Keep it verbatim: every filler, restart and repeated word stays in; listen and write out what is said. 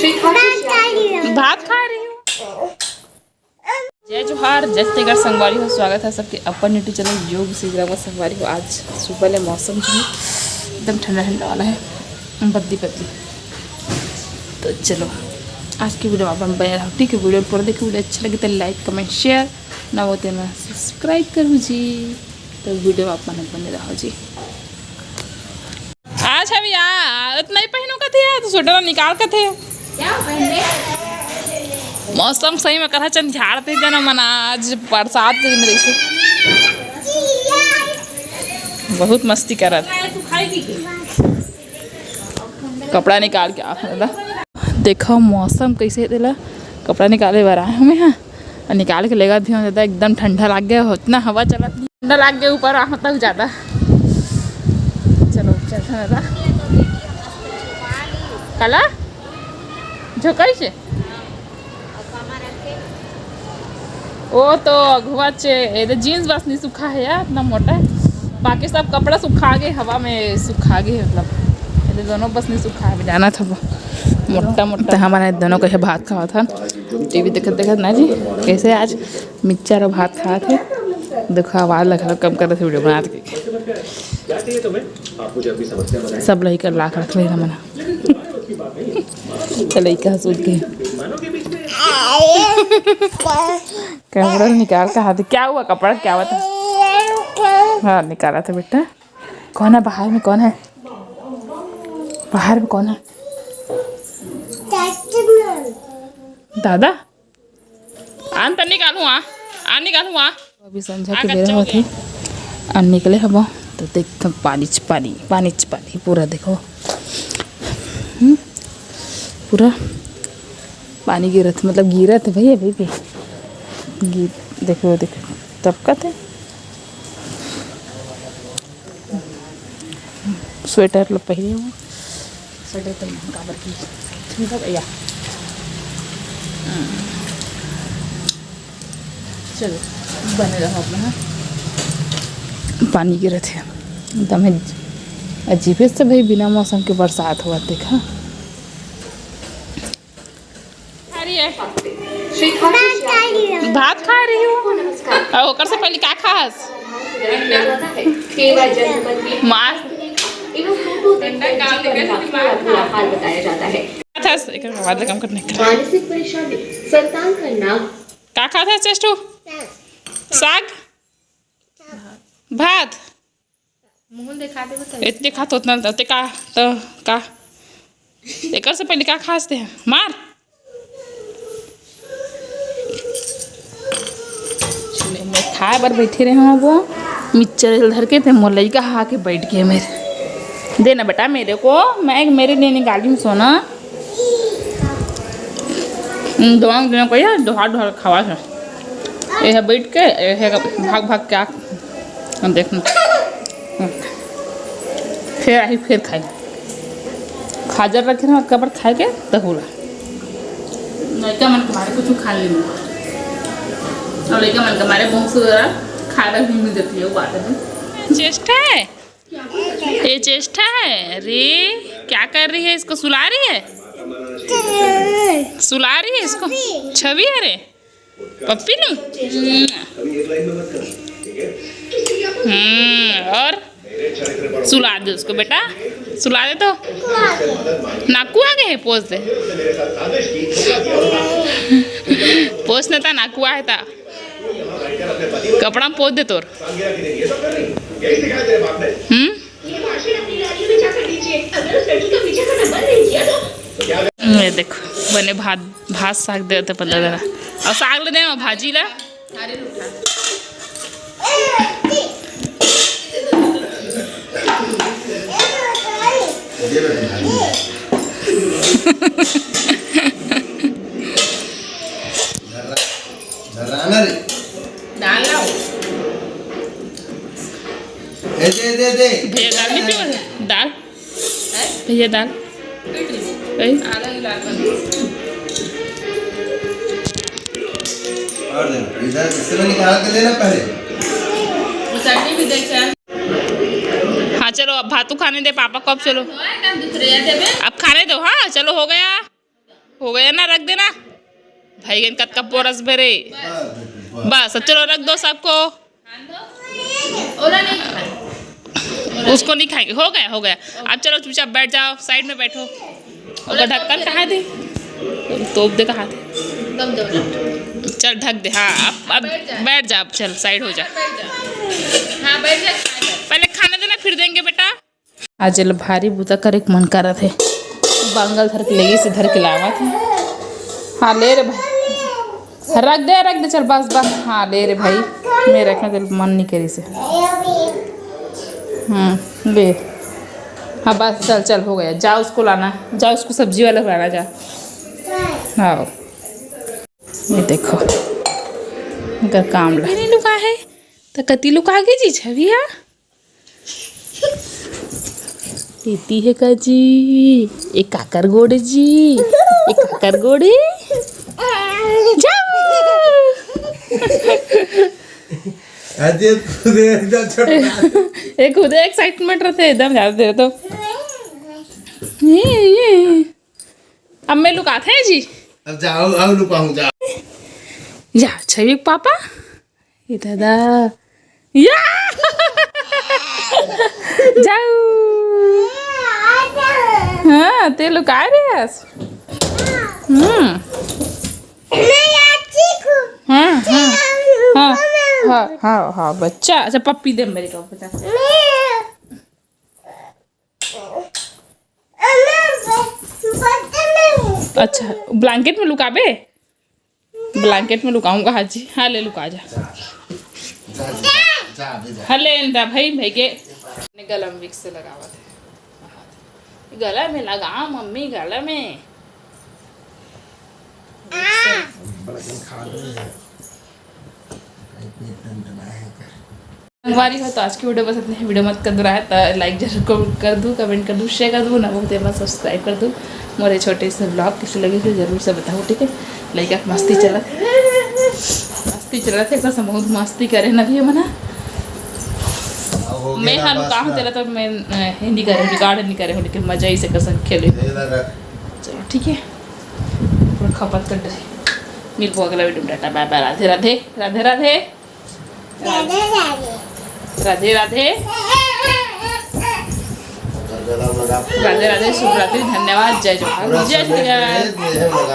भात खा रही हूँ। जय जोहार, जय छत्तीसगढ़ संगवारी हो, स्वागत है सबके अपन YouTube चैनल योग सीख रहा संगवारी हो। आज सुबह ले मौसम जो है एकदम ठंडा ठंडा वाला है, बद्दी बद्दी। तो चलो, आज की वीडियो आप हम बने रहो, ठीक है? वीडियो पूरा देखिए, वीडियो अच्छा लगे तो लाइक, कमेंट, शेयर, ना होते ना सब्सक्राइब करो जी। तो वीडियो आप मन बने रहो जी। अच्छा भैया, इतना ही पहनो का थे, तो स्वेटर निकाल का थे। मौसम सही में कथा चंद झाड़ पे देना मना, आज बरसात के दिन रही से बहुत मस्ती करत। कपड़ा निकाल के आ दादा। देखो मौसम कैसे हे तेला, कपड़ा निकाले बर आए हमें, हाँ। और निकाल के लेगा भी हम दादा, एकदम ठंडा लाग गया, उतना हवा चलत नहीं, ठंडा लाग गया ऊपर आह तक ज्यादा। चलो चलते हैं दादा। काला झोंकाई से। ओ तो अघुआ चे, ये तो जींस बस नहीं सूखा है यार, इतना मोटा है। बाकी सब कपड़ा सूखा गए, हवा में सूखा गए, मतलब ये तो दोनों बस नहीं सूखा है, जाना था वो मोटा मोटा। हमारा दोनों कहे भात खावा था, टीवी देखत देखत ना जी, कैसे आज मिक्सचर और भात खावा थे। देखो आवाज लग रहा कम कर रहे थे वीडियो बनात के। सब लइका लाख रख ले मना। तो लइका हंस उठ गए। कैमरा निकाल कहा थे, क्या हुआ कपड़ा, क्या हुआ था? हाँ निकाला था बेटा। कौन है बाहर में, कौन है बाहर में, कौन है? दादा। आन त निकालू आ, आन निकालू आ। अभी संझा के बेरा होत हे, आन निकले हबो तो देख पानी च पानी, पानी च पानी पूरा देखो। हम्म, पूरा पानी गिरत, मतलब गिरत हे भैया अभी भी। गिर, देखो, देखो, टपकत हे। स्वेटर लो पहिरे हूँ, स्वेटर तो महंगा काबर की, ठीक है भैया। हम्म। चलो, बने रहो अपना। पानी गिरत हे एकदम अजीबे से भाई, बिना मौसम के बरसात हुआ देखा। खा रही है? भात खा रही हूँ। और ओकर से पहले का खास? मार। ठंडा का लेकर दिमाग खराब। हाल बताया जाता है। खास, एक बात कम करने का। मानसिक परेशानी, संतान का नाम। का खात है चेस्टू? साग? भात? मुंह दिखा दे तो। इतने खा तो उतना तो का, तो का? एकर से पहले का खास थे? मार। चले, मैं खाए बर बैठे रहे हूँ वो मिक्सचर धर के, ते मोर लइका हा के बैठ गए मेरे। दे ना बेटा मेरे को, मैं मेरे लिए निकाली हूँ सोना। हम्म, दोनों, दोनों को यार दोहा दोहा खावा है। ये है बैठ के, ये है भाग भाग के आ, देखना। फिर आई, फिर खाई। खाजर रखे ना कबर खाए के तहुला। लइका मन के मारे कुछ खा लेना। और लइका मन के मारे बहुत सारा खाए बर भी मिल जाती है, वो बात है। चेष्टा है। ये चेष्टा है। अरे, क्या कर रही है? इसको सुला रही है, सुला रही है इसको। छवि है रे, पप्पी नहीं। हम्म, और सुला दे उसको बेटा, सुला दे तो। नाकू आ गए, पोज दे। पोज न था, नाकू आए था। कपड़ा में पोत दे तोर। हम्म। ये देखो, बने भात, भात साग दे होते पता जरा। और साग ले दे ना, भाजी ला। धर्राना रे। दाल लाओ। ए, दे, दे, दे। भैया दाल नहीं पीवा है? दाल? हैं? भैया दाल? पीट ली। वही। आधा गिलास बन गया। और दे, इधर इससे में निकाल के देना पहले। वो चटनी भी देख यार। हाँ, चलो, अब भातू खाने दे पापा को, अब चलो। हाँ, एकदम दूसरे यार देबे। अब खाने दो, हाँ, चलो, हो गया। हो गया ना, रख देना। भाई गन कतका पोरस बेरे। बस, चलो रख दो सबको। ओला नहीं खाना। उसको नहीं खाएंगे। हो गया, हो गया। अब चलो चुपचाप बैठ जाओ, साइड में बैठो। ओकर ढक्कन कहाँ दे? तोप दे कहाँ दे? चल ढक दे। हाँ, अब, अब बैठ जा, अब चल साइड हो जा। हाँ, बैठ जा। पहले खाना देना, फिर देंगे बेटा। आज ल भारी बुता करे के मन करत हे। बांगल धर के लेगे से धर के लावत हे। हाँ, ले रे भाई। रख दे, रख दे, चल बस, बस। हाँ, ले रे भाई। मैं रखने के मन नहीं करी से। हम्म, ले। हाँ, बस, चल, चल, हो गया। जा उसको लाना, जा उसको सब्जी वाला लाना, जा। हाँ, ये देखो, इनकर काम ला। नहीं लुका है, तो कति लुका के जी छविया? एती हे का जी? ए काकर गोड़े जी? ए काकर गोड़े? जाओ। अजय खुदे एकदम छोटा। ए खुदे एक्साइटमेंट रथे एकदम, जादा देर तो। ये, ये। अब मैं लुकात हे जी। अब जाओ, अब लुकाऊं, जाओ। जा, छवि के पापा। ए दादा। या! जाऊ। हाँ, ते लुका रे हस। हम्म। हाँ, हाँ। हाँ, हाँ, हाँ, हाँ, बच्चा। अच्छा, पप्पी दे मेरे को, बच्चा। अच्छा, ब्लैंकेट में लुकाबे? ब्लैंकेट में लुकाऊंगा, हाँ जी। हाँ, ले लुका जा। जा, जा, जा, जा, जा। हाँ, ले इंदा भाई, भाई के। ने गला में विक्स लगावत हे। गला में लगा, मम्मी, गला में। बड़ा दिन खा लो। संगवारी हो, तो आज की वीडियो बस इतने ही। वीडियो मत कर दुराए तो लाइक जरूर कर, कर दू, कमेंट कर दू, शेयर कर दू ना, बहुत बार सब्सक्राइब कर दू। मोरे छोटे से ब्लॉग किसे लगे से जरूर से बताओ, ठीक है? लइका के मस्ती चलत, मस्ती चलत है, कसम बहुत मस्ती करे ना भी मना। मैं हाँ लुका हूँ तेरा, तो मैं अ, ये नहीं करे, रिकॉर्ड नहीं करे हो, लेकिन मजा ही से कसम खेले। चलो ठीक है, पूरा खपत कर दे। मिलबो अगला वीडियो में। टाटा, बाय बाय, राधे राधे, राधे राधे। राधे राधे। राधे राधे। राधे राधे, शुभ रात्रि, धन्यवाद, जय जोहार, जय श्री राम।